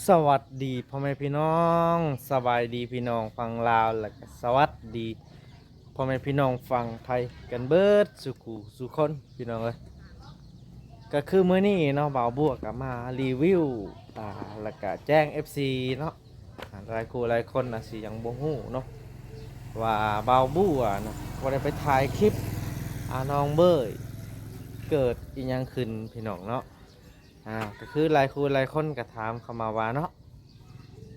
ສະຫວັດດີພໍ່ແມ່ພີ່ນ້ອງ, ສະບາຍດີພີ່ນ້ອງຝັ່ງລາວ ແລະກະສະຫວັດດີພໍ່ແມ່ພີ່ນ້ອງຝັ່ງໄທກັນເບິດສູ່ຄູ່ສູ່ຄົນພີ່ນ້ອງເອີຍ. ກະຄືມື້ນີ້ເນາະ ບ່າວບົວກະມາຣີວິວ ອ່າ ແລະກະແຈ້ງເອັຟຊີເນາະ ອ່າ ຫຼາຍຄູ່ຫຼາຍຄົນອາດຊິຍັງບໍ່ຮູ້ເນາະ ວ່າບ່າວບົວນະບໍ່ໄດ້ໄປຖ່າຍຄລິບ ອ່າ ນ້ອງເບີຍເກີດອີ່ຫຍັງຂຶ້ນພີ່ນ້ອງເນາະ. ອ່າ ກະຄືຫຼາຍຄູ່ຫຼາຍຄົນກະຖາມເຂົ້າມາວ່າເນາະ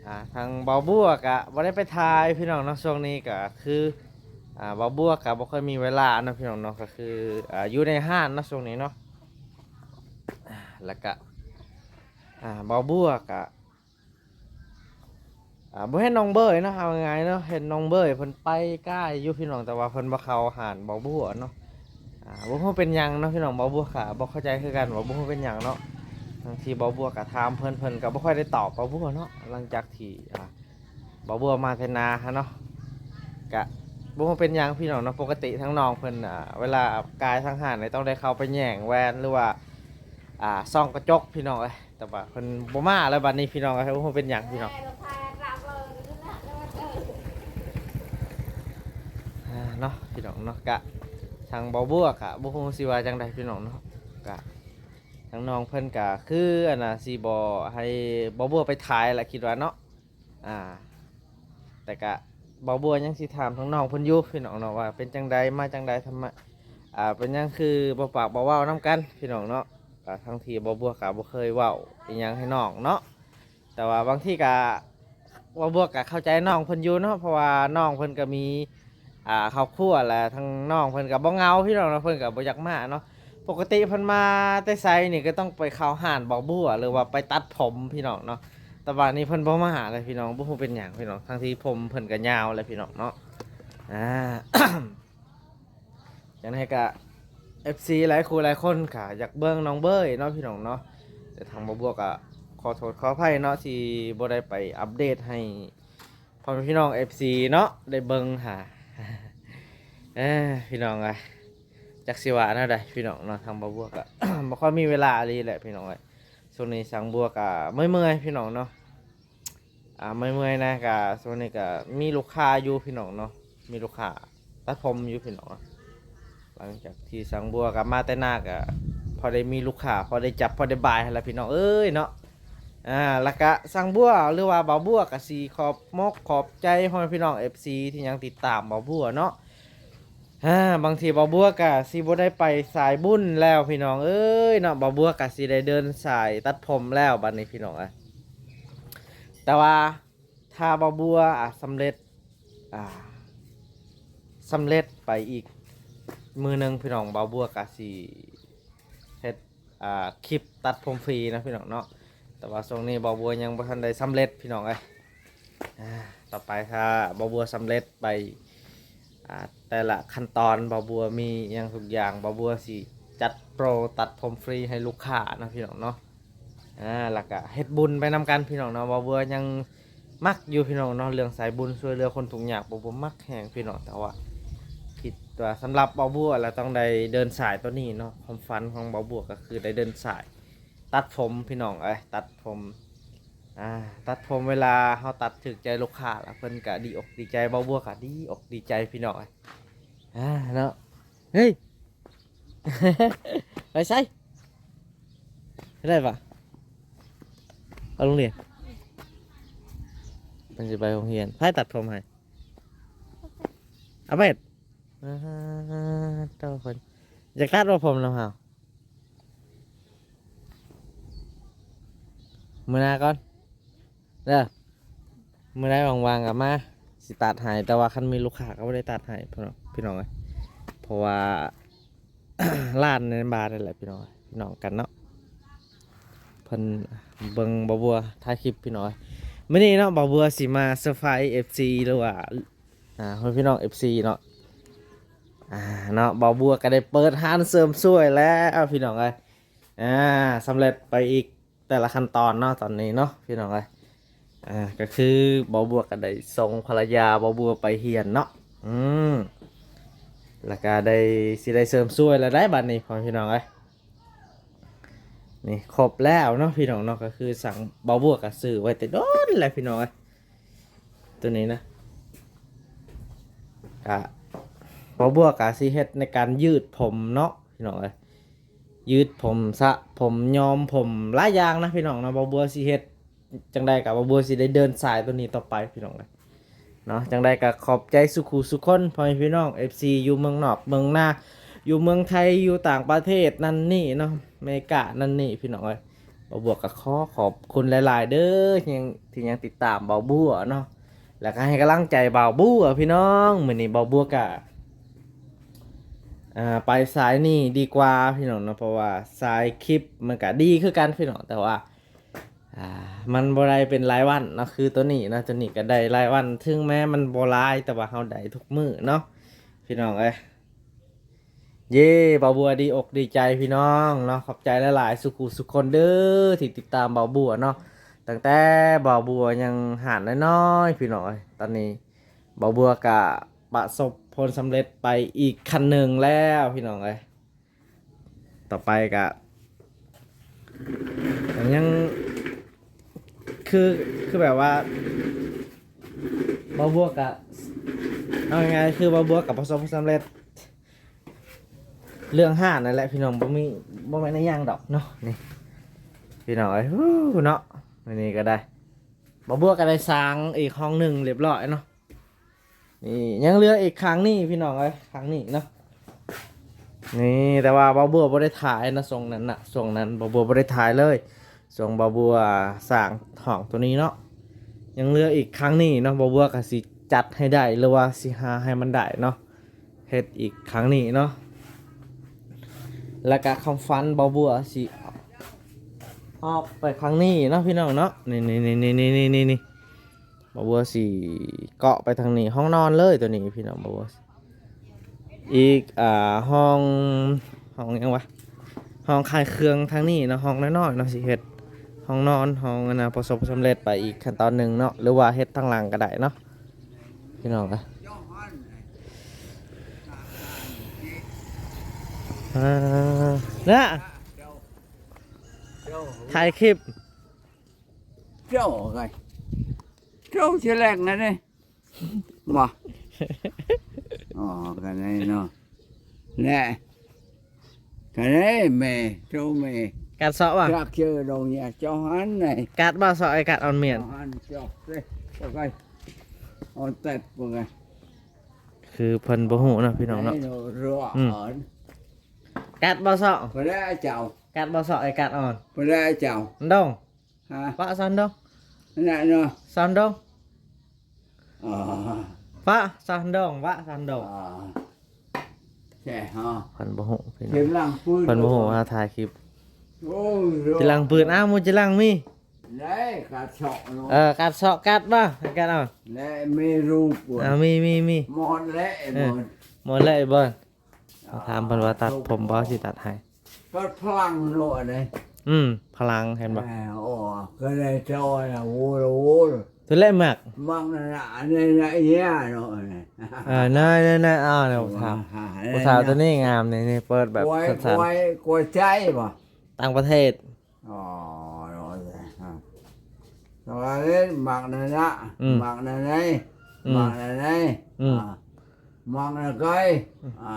ອ່າ ທາງບ່າວບົວກະບໍ່ໄດ້ໄປຖ່າຍພີ່ນ້ອງເນາະ. ຊ່ວງນີ້ກະຄື ອ່າ ບ່າວບົວກະບໍ່ຄ່ອຍມີເວລາເນາະພີ່ນ້ອງເນາະ ກະຄື ອ່າ ຢູ່ໃນຮ້ານເນາະຊ່ວງນີ້ເນາະ. ອ່າ ແລ້ວກະ ອ່າ ບ່າວບົວກະ ອ່າ ບໍ່ເຫັນນ້ອງເບີຍເນາະ ເອົາງ່າຍໆເນາະ ເຫັນນ້ອງເບີຍເພິ່ນໄປກາຍຢູ່ພີ່ນ້ອງ ແຕ່ວ່າເພິ່ນບໍ່ເຂົ້າຮ້ານບ່າວບົວເນາະ. ອ່າ ບໍ່ຮູ້ເປັນຫຍັງເນາະພີ່ນ້ອງ ບ່າວບົວກະບໍ່ເຂົ້າໃຈຄືກັນວ່າບໍ່ຮູ້ເປັນຫຍັງເນາະ. ບາງທີບ່າວບົວກະຖາມເພິ່ນ ເພິ່ນກະບໍ່ຄ່ອຍໄດ້ຕອບບ່າວບົວເນາະ ຫຼັງຈາກທີ່ ອ່າ ບ່າວບົວມາແຕ່ນາຫັ້ນເນາະ. ກະບໍ່ຮູ້ເປັນຫຍັງພີ່ນ້ອງເນາະ ປົກກະຕິທາງນ້ອງເພິ່ນ ອ່າ ເວລາກາຍທາງຮ້ານນີ້ຕ້ອງໄດ້ເຂົ້າໄປແຍງແວ່ນ ຫຼືວ່າ ອ່າ ສ່ອງກະຈົກພີ່ນ້ອງເອີຍ. ແຕ່ວ່າເພິ່ນບໍ່ມາແລ້ວບັດນີ້ພີ່ນ້ອງເອີຍ ບໍ່ຮູ້ເປັນຫຍັງພີ່ນ້ອງ ອ່າ ເນາະພີ່ນ້ອງເນາະ. ກະທາງບ່າວບົວກະບໍ່ຮູ້ຊິວ່າຈັ່ງໃດພີ່ນ້ອງເນາະ ກະທາງນ້ອງເພິ່ນກະຄືອັນນ່າ ຊິບໍ່ໃຫ້ບ່າວບົວໄປຖ່າຍລະຄິດວ່າເນາະ. ອ່າ ແຕ່ກະບ່າວບົວຍັງຊິຖາມທາງນ້ອງເພິ່ນຢູ່ພີ່ນ້ອງເນາະ ວ່າເປັນຈັ່ງໃດ ມາຈັ່ງໃດ ທຳມະ ອ່າ ເປັນຫຍັງຄືບໍ່ປາກບໍ່ເວົ້ານຳກັນພີ່ນ້ອງເນາະ. ກະທັງທີ່ບ່າວບົວກະບໍ່ເຄີຍເວົ້າອີ່ຫຍັງໃຫ້ນ້ອງເນາະ ແຕ່ວ່າບາງທີກະ ບ່າວບົວກະເຂົ້າໃຈນ້ອງເພິ່ນຢູ່ເນາະ ເພາະວ່ານ້ອງເພິ່ນກະມີ ອ່າ ຄອບຄົວ ແລະທາງນ້ອງເພິ່ນກະບໍ່ເຫງົາພີ່ນ້ອງເນາະ ເພິ່ນກະບໍ່ຢາກມາເນາະ. ປົກກະຕິເພິ່ນມາແຕ່ໄສນີ້ກະຕ້ອງໄປເຂົ້າຮ້ານບ່າວບົວ ຫຼືວ່າໄປຕັດຜົມພີ່ນ້ອງເນາະ ແຕ່ບາດນີ້ເພິ່ນບໍ່ມາເລີຍພີ່ນ້ອງ ບໍ່ຮູ້ເປັນຫຍັງພີ່ນ້ອງ ທັງທີ່ຜົມເພິ່ນກະຍາວແລ້ວພີ່ນ້ອງເນາະ. ອ່າ ຈັ່ງໃດກະ ເອັຟຊີ ຫຼາຍຄູ່ຫຼາຍຄົນກະຢາກເບິ່ງນ້ອງເບີຍເນາະພີ່ນ້ອງເນາະ ແຕ່ທາງບ່າວບົວກະຂໍໂທດຂໍອະໄພເນາະ ທີ່ບໍ່ໄດ້ໄປອັບເດດໃຫ້ພໍ່ແມ່ພີ່ນ້ອງ ເອັຟຊີ ເນາະ ໄດ້ເບິ່ງຫາ ເອີ ພີ່ນ້ອງເອີຍ ຈັກຊິວ່າແນວໃດພີ່ນ້ອງເນາະ. ທາງບ່າວບົວກະບໍ່ຄ່ອຍມີເວລາອີ່ຫຼີແຫຼະພີ່ນ້ອງເອີຍ ຊ່ວງນີ້ຊ່າງບົວກະເມື່ອຍໆພີ່ນ້ອງເນາະ. ອ່າ ເມື່ອຍໆນະ ກະຊ່ວງນີ້ກະມີລູກຄ້າຢູ່ພີ່ນ້ອງເນາະ ມີລູກຄ້າຕັດຜົມຢູ່ພີ່ນ້ອງ. ຫຼັງຈາກທີ່ຊ່າງບົວກັບມາແຕ່ນາກະພໍໄດ້ມີລູກຄ້າ ພໍໄດ້ຈັບພໍໄດ້ບາຍຫັ້ນລະພີ່ນ້ອງເອີຍເນາະ. ອ່າ ແລ້ວກະຊ່າງບົວ ຫຼືວ່າບ່າວບົວກະຊິຂອບມົກຂອບໃຈພໍ່ແມ່ພີ່ນ້ອງ ເອັຟຊີ ທີ່ຍັງຕິດຕາມບ່າວບົວເນາະ. ອ່າ ບາງທີບ່າວບົວກະຊິບໍ່ໄດ້ໄປສາຍບຸນແລ້ວພີ່ນ້ອງເອີຍເນາະ ບ່າວບົວກະຊິໄດ້ເດີນສາຍຕັດຜົມແລ້ວບັດນີ້ພີ່ນ້ອງເອີຍ. ແຕ່ວ່າຖ້າບ່າວບົວ ອ່າ ສຳເລັດ ອ່າ ສຳເລັດໄປອີກມື້ໜຶ່ງພີ່ນ້ອງ ບ່າວບົວກະຊິເຮັດ ອ່າ ຄລິບຕັດຜົມຟຣີເນາະພີ່ນ້ອງເນາະ. ແຕ່ວ່າຊ່ວງນີ້ບ່າວບົວຍັງບໍ່ທັນໄດ້ສຳເລັດພີ່ນ້ອງເອີຍ. ອ່າ ຕໍ່ໄປຖ້າບ່າວບົວສຳເລັດໄປ ອ່າ ແຕ່ລະຂັ້ນຕອນ ບ່າວບົວມີຫຍັງທຸກຢ່າງ ບ່າວບົວຊິຈັດໂປຣຕັດຜົມຟຣີໃຫ້ລູກຄ້າເນາະພີ່ນ້ອງເນາະ. ອ່າ ແລ້ວກະເຮັດບຸນໄປນຳກັນພີ່ນ້ອງເນາະ. ບ່າວບົວຍັງມັກຢູ່ພີ່ນ້ອງເນາະ ເລື່ອງສາຍບຸນຊ່ວຍເຫຼືອຄົນທຸກຍາກ ບ່າວບົວມັກແຮງພີ່ນ້ອງ. ແຕ່ວ່າຄິດວ່າສຳລັບບ່າວບົວແລ້ວຕ້ອງໄດ້ເດີນສາຍໂຕນີ້ເນາະ ຄວາມຝັນຂອງບ່າວບົວກະຄືໄດ້ເດີນສາຍ ຕັດຜົມພີ່ນ້ອງເອີຍ ຕັດຜົມ. ອ່າ ຕັດຜົມ ເວລາເຮົາຕັດຖືກໃຈລູກຄ້າລະ ເພິ່ນກະດີອົກດີໃຈ ບ່າວບົວກະດີອົກດີໃຈພີ່ນ້ອງເອີຍ. ອ່າ ເນາະ ເຮີ້ຍ ໄປໃສ? ໄດ້ປະ? ໄປໂຮງຮຽນ ເພິ່ນຊິໄປໂຮງຮຽນ. ໃຜຕັດຜົມໃຫ້? ອາເບດ. ອ່າ ໂຕ ເພິ່ນຢາກຕັດບໍ່ຜົມນຳເຮົາ? ມື້ໜ້າກ່ອນເດີ ມື້ໃດວ່າງໆກະມາ ຊິຕັດໃຫ້. ແຕ່ວ່າຄັນມີລູກຄ້າກະບໍ່ໄດ້ຕັດໃຫ້ພີ່ນ້ອງ ພີ່ນ້ອງເອີຍ. ເພາະວ່າຮ້ານໃນບ້ານນີ້ແຫຼະພີ່ນ້ອງ ພີ່ນ້ອງກັນເນາະ. ເພິ່ນເບິ່ງບ່າວບົວຖ່າຍຄລິບພີ່ນ້ອງເອີຍ. ມື້ນີ້ເນາະ ບ່າວບົວຊິມາເຊີໄພຣສ໌ເອັຟຊີ ຫຼືວ່າ ອ່າ ໃຫ້ພີ່ນ້ອງເອັຟຊີເນາະ. ອ່າ ເນາະ ບ່າວບົວກະໄດ້ເປີດຮ້ານເສີມສວຍແລ້ວພີ່ນ້ອງເອີຍ. ອ່າ ສຳເລັດໄປອີກແຕ່ລະຂັ້ນຕອນເນາະ ຕອນນີ້ເນາະ ພີ່ນ້ອງເອີຍ. ອ່າ ກະຄືບ່າວບົວກະໄດ້ສົ່ງພັນລະຍາບ່າວບົວໄປຮຽນເນາະ. ອືມ ແລ້ວກະໄດ້ ຊິໄດ້ເສີມສວຍແລ້ວໄດ໋ບັດນີ້ ພໍ່ແມ່ພີ່ນ້ອງເອີຍ. ນີ້ຄົບແລ້ວເນາະພີ່ນ້ອງເນາະ ກໍຄືສັ່ງ ເບົາບົວກໍຊື້ໄວ້ແຕ່ດົນແລ້ວພີ່ນ້ອງເອີຍ ຕົວນີ້ນະ ກະ ເບົາບົວກະຊິເຮັດໃນການຍືດຜົມເນາະພີ່ນ້ອງເອີຍ ຍືດຜົມ ສະຜົມ ຍ້ອມຜົມ ຫຼາຍຢ່າງນະພີ່ນ້ອງເນາະ ເບົາບົວຊິເຮັດ ຈັ່ງໃດກໍ ເບົາບົວຊິໄດ້ເດີນສາຍຕົວນີ້ຕໍ່ໄປພີ່ນ້ອງເອີຍເນາະ ຈັ່ງໃດກໍຂອບໃຈສູ່ຄູ່ສູ່ຄົນ ພໍ່ແມ່ພີ່ນ້ອງ ເອັຟຊີ ຢູ່ເມືອງນອກເມືອງນາ ຢູ່ເມືອງໄທ ຢູ່ຕ່າງປະເທດນັ້ນນີ້ເນາະ ອາເມລິການັ້ນນີ້ພີ່ນ້ອງເອີຍ ເບົາບົວກໍຂໍຂອບຄຸນຫຼາຍໆເດີ ທີ່ຍັງ ທີ່ຍັງຕິດຕາມເບົາບົວເນາະ ແລ້ວກໍໃຫ້ກຳລັງໃຈເບົາບົວພີ່ນ້ອງ ມື້ນີ້ເບົາບົວກໍ ອ່າ ໄປສາຍນີ້ດີກວ່າພີ່ນ້ອງເນາະ ເພາະວ່າສາຍຄລິບມັນກະດີຄືກັນພີ່ນ້ອງ ແຕ່ວ່າ ອ່າ ມັນບໍ່ໄດ້ເປັນລາຍວັນເນາະ ຄືໂຕນີ້ເນາະ ໂຕນີ້ກໍໄດ້ລາຍວັນ ເຖິງແມ້ມັນບໍ່ຫຼາຍ ແຕ່ວ່າເຮົາໄດ້ທຸກມື້ເນາະ ພີ່ນ້ອງເອີຍ ເຢ້ ເບົາບົວດີອົກດີໃຈພີ່ນ້ອງເນາະ ຂອບໃຈຫຼາຍໆສູ່ຄູ່ສູ່ຄົນເດີ ທີ່ຕິດຕາມເບົາບົວເນາະ ຕັ້ງແຕ່ເບົາບົວຍັງຮ້ານນ້ອຍໆ ພີ່ນ້ອງເອີຍ ຕອນນີ້ເບົາບົວກະປະສົບຜົນສຳເລັດໄປອີກຂັ້ນໜຶ່ງແລ້ວ ພີ່ນ້ອງເອີຍ ຕໍ່ໄປກະ ກໍຍັງ ຄື ຄືແບບວ່າ ເບົາບົວກະ ເອົາງ່າຍໆ ຄືເບົາບົວກະປະສົບຜົນສຳເລັດ ເລື່ອງຮ້ານນັ້ນແຫຼະພີ່ນ້ອງ ບໍ່ມີ ບໍ່ແມ່ນອີ່ຫຍັງດອກເນາະ ນີ້ ພີ່ນ້ອງເອີຍ ເນາະ ມື້ນີ້ກໍໄດ້ ເບົາບົວກໍໄດ້ສ້າງອີກຫ້ອງໜຶ່ງຮຽບຮ້ອຍເນາະ ນີ້ຍັງເຫຼືອອີກຂ້າງນີ້ພີ່ນ້ອງເອີຍ ຂ້າງນີ້ເນາະ ນີ້ ແຕ່ວ່າເບົາບົວບໍ່ໄດ້ຖ່າຍນະ ຊ່ວງນັ້ນນະ ຊ່ວງນັ້ນເບົາບົວບໍ່ໄດ້ຖ່າຍເລີຍ ຊ່ວງເບົາບົວສ້າງຫ້ອງໂຕນີ້ເນາະ ຍັງເຫຼືອອີກຂ້າງນີ້ເນາະ ເບົາບົວກໍຊິຈັດໃຫ້ໄດ້ ຫຼືວ່າຊິຫາໃຫ້ມັນໄດ້ເນາະ ເຮັດອີກຂ້າງນີ້ເນາະ ແລ້ວກໍຄວາມຝັນເບົາບົວຊິອອກໄປຂ້າງນີ້ເນາະ ພີ່ນ້ອງເນາະ ນີ້ໆ ເບົາບົວຊິເກາະໄປທາງນີ້ ຫ້ອງນອນເລີຍໂຕນີ້ພີ່ນ້ອງ ເບົາບົວ ອີກ ອ່າ ຫ້ອງ ຫ້ອງຫຍັງວະ ຫ້ອງຂາຍເຄື່ອງທາງນີ້ເນາະ ຫ້ອງນ້ອຍໆເນາະ ຊິເຮັດຫ້ອງນອນ ຫ້ອງອັນນະ ປະສົບສຳເລັດໄປອີກຂັ້ນຕອນໜຶ່ງເນາະ ຫຼືວ່າເຮັດທາງຫຼັງກໍໄດ້ເນາະ ພີ່ນ້ອງເອີຍ ອ່າ ນະ ຖ່າຍຄລິບ ເຈົ້າໄງ ເຈົ້າຊິແລກນັ້ນເດ້ ບໍ່ ອໍ ກໍໄດ້ເນາະ ແລະ ກໍໄດ້ແມ່ ໂຕແມ່ ກັດເຊາະບໍ່ ຈັກເຈີດອກເຍ ເຈົ້າຫັ້ນໄດ ກັດບໍ່ ເຊາະ ໄອ້ກັດອ່ອນມຽດ ເຈົ້າຫັ້ນ ເຈົ້າເດ້ ບໍ່ໄກ ອ່ອນແຕັດບໍ່ໄກ ຄືເພິ່ນບໍ່ຮູ້ເນາະ ພີ່ນ້ອງເນາະ ອືມ ກັດບໍ່ ເຊາະ ບໍ່ໄດ້ເຈົ້າ ກັດບໍ່ ເຊາະ ໄອ້ກັດອ່ອນ ບໍ່ໄດ້ເຈົ້າ ດອງ ຮະ ປະຊານດອງ ນັ້ນເນາະ ຊານດອງ ອໍ ປະຊານດອງ ປະຊານດອງ ອໍ ແທ້ຮະ ເພິ່ນບໍ່ຮູ້ພີ່ນ້ອງ ເພິ່ນບໍ່ຮູ້ວ່າຖ່າຍຄລິບ ໂອ້ຍ ຈິລັງປືນ ອ້າວ ໝູ່ຈິລັງມີ ໄດ້ ກັດເຊາະເນາະ ເອີ ກັດເຊາະ ກັດບໍ່ ກັດເອົາ ແລະ ມີຮູບບໍ່ ອ່າ ມີ ມີ ມີ ໝົດແລ້ວ ເອີ ໝົດ ໝົດແລ້ວ ໄອ້ເບິ່ນ ຖາມເພິ່ນວ່າຕັດຜົມບໍ່ ຊິຕັດໃຫ້ ກໍພະລັງໂລດເດ້ ອືມ ພະລັງ ເຫັນບໍ່ ເອີ ໂອ້ ກໍໄດ້ເຈົ້ານະ ໂອ້ໂຫ ຕົວແລກມັກ ມັກນັ້ນນະ ອັນນີ້ນະ ເອີຍເນາະ ເອີ ນາຍ ນາຍ ນາຍ ອ້າວ ເນາະ ຖາມ ຜູ້ສາວຕົວນີ້ງາມນີ້ ນີ້ ເປີດແບບ ກວຍ ສັ້ນໆ ກວຍ ກວຍໃຈບໍ່ ຕ່າງປະເທດ ອໍ ເນາະ ສະບາຍດີ ມັກນັ້ນນະ ອືມ ມັກນັ້ນໃດ ອືມ ມັກນັ້ນໃດ ອືມ ອ່າ ມັກນະໄກ ອືມ ອ່າ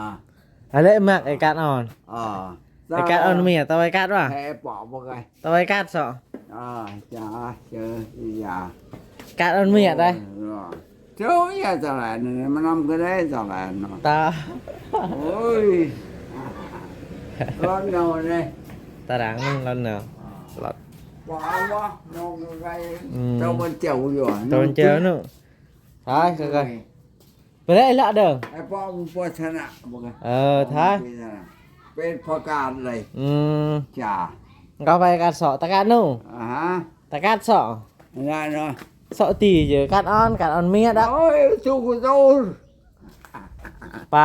ອັນແລະມັກໄອ້ກັດອ່ອນ ອ່າ ໄອ້ກັດອ່ອນເມຍ ຕາໄອ້ກັດວ່າ ແທ້ປະບໍ່ໄກ ຕາໄອ້ກັດເຊາະ ອ່າ ຈ້າ ເຈີ ຍາ ກັດອ່ອນເມຍໄດ ເອີ ເຈົ້າ ຍາຕະຫຼາດນີ້ ມັນນຳກໍໄດ້ຕະຫຼາດເນາະ ຕາ ໂອ້ຍ ຮ້ອນເນົ່າເດ້ ຕາດາງມັນຮ້ອນເນົ່າ ອ່າ ຫຼອດ ບໍ່ເອົາບໍ່ ນ້ອງໄກ ອືມ ຕາວັນເຈົ້າຢູ່ ຕາວັນເຈົ້າເນາະ ຖ່າຍ ໄປໄດ້ລະເດີ ໄອ້ປ້ອມ ບໍ່ຊະນະ ບໍ່ ເອີ ຖ່າຍ ເປັນປະກາດເລີຍ ອືມ ຈ້າ ກໍໄປກັດເຊາະ ຕາກັດໜູ ອາຮະ ຕາກັດເຊາະ ນັ້ນເນາະ ເຊາະຕີເຈີ ກັດອ່ອນ ກັດອ່ອນເມຍດະ ໂອ້ຍ ສູ້ກູໂຕ ໄປ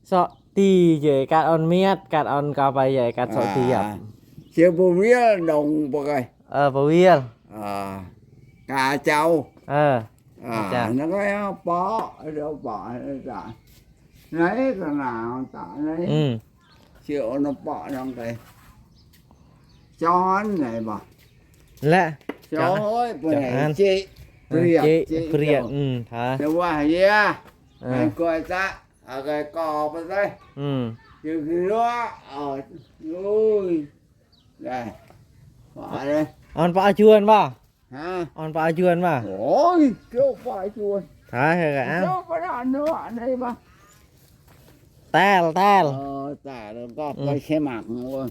ເຊາະຕີເຈີ ກັດອ່ອນເມຍດ ກັດອ່ອນກໍໄປເຈີ ກັດເຊາະຕີ ອ່າ ເຊາະບໍ່ວຽລ ດອງບໍ່ໄກ ເອີ ບໍ່ວຽລ ອ່າ ກາເຈົ້າ ເອີ ອ່າ ເຈົ້າ ນັ້ນກໍເອົາປະ ເອົາປະ ໄນກໍໜາວຕາ ໄນ ອືມ ເຊາະນຳປະນຳໄກ ຈອນໄດ້ບໍ່? ແລະ ຈອນ ໂອ້ຍ ເຈົ້າ ເປັນໄງ ຈະອ່ານ ເຈ ເອີ ປຽກ ເຈ ເຈ ປຽກ ເຈົ້າ ອືມ ຖ້າ ແຕ່ວ່າເຮຍ ເອີ ໃຫ້ກວຍຊະ ເອົາໄກກໍອອກໄປເລີຍ ອືມ ຈະກິນເນາະ ເອົາ ໂອ້ຍ ໄດ້ ພໍເລີຍ ອ່ອນປາຈວນບໍ່? ຮະ? ອ່ອນປາຈວນບໍ່? ໂອ້ຍ ເຈົ້າປາຈວນ ຖ້າເຮົາກໍເອົາ ເຈົ້າປາເນາະ ໄດ້ບໍ່? ແຕ່ລ ແຕ່ລ ເອີ ແຕ່ລ ກໍ ອືມ ໄປເຊໝາກ ໂອ້ຍ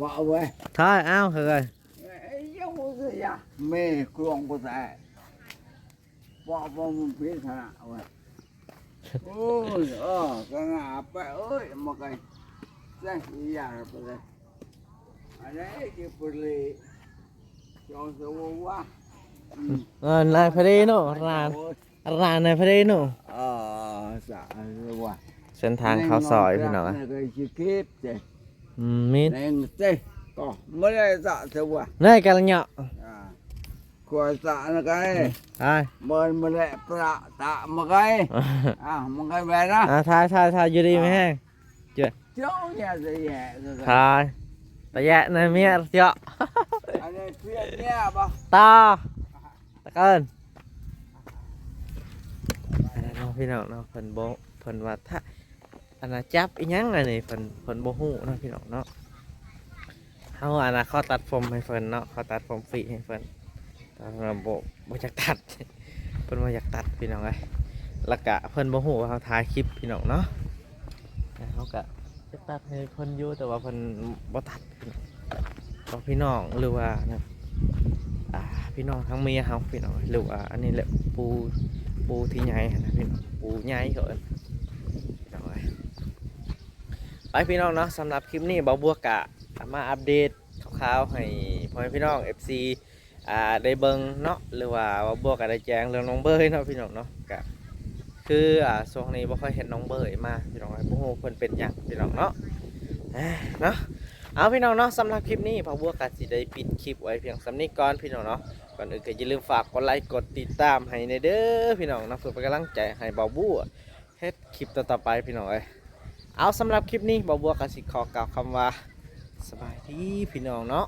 ປະເວີຍ ຖ້າເອົາເຮີ້ຍ ເອີຍ ຍັງບໍ່ເສຍ ແມ່ກວງບໍ່ແຕກ ປະບໍ່ມັນພິດຫັ້ນນະເວີຍ ໂອ້ຍ ເອີ ກະໜ້າໄປເອີຍ ມາໄກ ແຊະ ອີຫຍັງໄປເລີຍ ອັນນີ້ຄືປະເລ ຈອງສະວົງວະ ອືມ ເອີ ນາຍພະເດໂນ ຮ້ານ ຮ້ານນາຍພະເດໂນ ເອີ ສະ ເອີ ວະ ເສັ້ນທາງເຂົ້າຊອຍພີ່ນ້ອງ ນີ້ກໍຊິເກັບເດ້ ອືມ ມີ ແນງເດ້ ກໍບໍ່ໄດ້ສະ ສະວະ ນາຍກະລະເຍາະ ອ່າ ຂົວສະນະໄກ ອືມ ໄປ ເມີນມາແລະປະຕະມາໄກ ອ່າ ມາໄກແບນນະ ອ່າ ຖ່າຍ ຖ່າຍ ຖ່າຍ ຢູ່ດີມີແຮງ ເຈົ້າ ເຈົ້າແຍ່ ແຍ່ ຖ່າຍ ຕະແຍະນະເມຍເຈາະ ອັນນີ້ເພຍເມຍບໍ່? ຕາ ຕະເກີນ ອັນນັ້ນເນາະ ພີ່ນ້ອງເນາະ ເພິ່ນບໍ່ ເພິ່ນວ່າຖ້າ ອັນນ່າ ຈັບອີ່ຫຍັງອັນນີ້ ເພິ່ນ ເພິ່ນບໍ່ຮູ້ເນາະ ພີ່ນ້ອງເນາະ ເຮົາ ອັນນ່າ ຂໍຕັດຜົມໃຫ້ເພິ່ນເນາະ ຂໍຕັດຜົມຟຣີໃຫ້ເພິ່ນ ແຕ່ວ່າບໍ່ ບໍ່ຢາກຕັດ ເພິ່ນບໍ່ຢາກຕັດ ພີ່ນ້ອງເອີຍ ແລ້ວກະເພິ່ນບໍ່ຮູ້ວ່າເຮົາຖ່າຍຄລິບ ພີ່ນ້ອງເນາະ ເຮົາກະຢາກຕັດໃຫ້ເພິ່ນຢູ່ ແຕ່ວ່າເພິ່ນບໍ່ຕັດ ຂອງພີ່ນ້ອງ ຫຼືວ່າ ອ່າ ພີ່ນ້ອງທາງເມຍເຮົາ ພີ່ນ້ອງ ຫຼືວ່າອັນນີ້ແຫຼະ ປູ່ ປູ່ທີ່ໃຫຍ່ຫັ້ນນະ ພີ່ນ້ອງ ປູ່ໃຫຍ່ເຂົາເອີ້ນ ພີ່ນ້ອງເອີຍ ໄປ ພີ່ນ້ອງເນາະ ສຳລັບຄລິບນີ້ ບ່າວບົວກະມາອັບເດດຂ່າວໆໃຫ້ພໍ່ແມ່ພີ່ນ້ອງ ເອັຟຊີ ອ່າ ໄດ້ເບິ່ງເນາະ ຫຼືວ່າບ່າວບົວກະໄດ້ແຈ້ງເລື່ອງນ້ອງເບີຍເນາະ ພີ່ນ້ອງເນາະ ກະ ຄື ອ່າ ຊ່ວງນີ້ບໍ່ຄ່ອຍເຫັນນ້ອງເບີຍມາ ພີ່ນ້ອງເອີຍ ບໍ່ຮູ້ເພິ່ນເປັນຫຍັງ ພີ່ນ້ອງເນາະ ເນາະ ເອົາ ພີ່ນ້ອງເນາະ ສຳລັບຄລິບນີ້ ບ່າວບົວກະຊິໄດ້ປິດຄລິບໄວ້ພຽງສ່ຳນີ້ກ່ອນ ພີ່ນ້ອງເນາະ ກ່ອນອື່ນກໍຢ່າລືມຝາກກົດໄລກົດຕິດຕາມໃຫ້ແດ່ເດີ ພີ່ນ້ອງເນາະ ເພື່ອເປັນກຳລັງໃຈໃຫ້ບ່າວບົວເຮັດຄລິບຕໍ່ໆໄປ ພີ່ນ້ອງເອີຍ ເອົາ ສຳລັບຄລິບນີ້ ບ່າວບົວກໍຊິຂໍກ່າວຄຳວ່າ ສະບາຍດີ ພີ່ນ້ອງເນາະ.